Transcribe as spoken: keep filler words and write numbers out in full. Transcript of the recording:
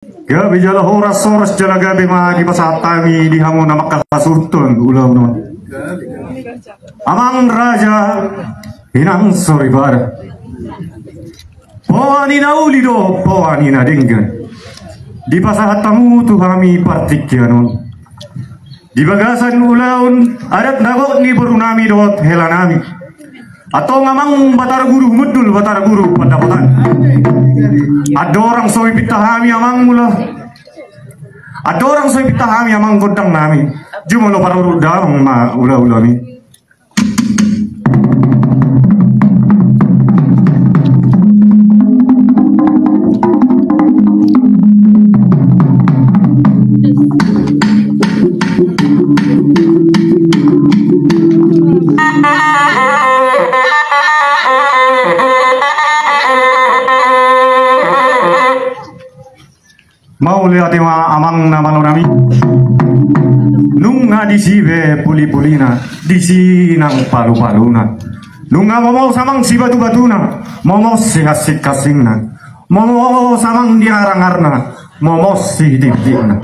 Gabe jala horas, horas jala gabe ma dipasahat hami di hamu na mangkahasurhon ulaon on. Amang raja, inang soripada, poa ni na uli dohot poa ni na denggan, dipasahat hamu tu hami partingkian on di bagasan ulaon adat na gok ni borunami dohot helanami. Antong amang Batara Guru, hundul Batara Guru pandapotan. Andorang so pinta hami amang mula, andorang so pinta hami amang gondang nami, jumolo parorot damang ma ulaulami. Mauliate ma amang na malo nami. Nunga disi be pulipulina, disi nang palupaluna. Nunga momos amang sibatubatuna, momos sihasinghasingna, momos amang di arangarna, momos sihitihitihna.